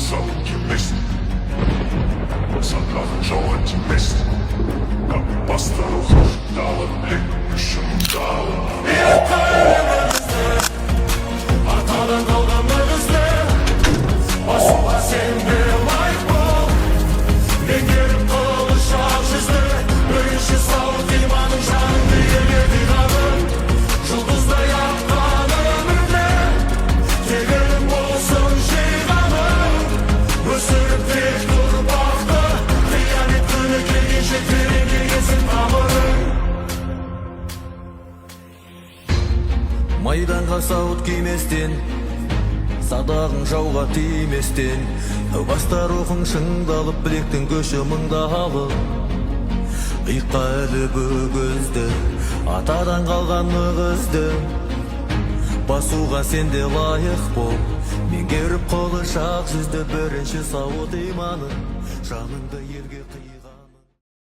Сауыт киместен, садағың жауға тимесін. Баста рухың шыңдалып, білектің күші мыңдалып. Атадан қалған өгізді басуға сен де лайық бол. Меңгеріп қылыш ақ жүзді, бірінші сауыт иманың, жаныңды елге қиғаның. Жұлдыздай аққан өмірде тегін болсын жиғаның. Өсіріп тек ұрпақты, қиямет күні келгенше тереңге кетсін тамырың. Майданға сауыт киместен, садағың жауға тиместен, баста рухың шыңдалып, білектің күші мыңдалып, иыққа іліп өгізді, атадан қалған нығызды басуға сен де лайық бол. Меңгеріп қылыш ақ жүзді, бірінші сауыт иманы, жаныңды елге қиған.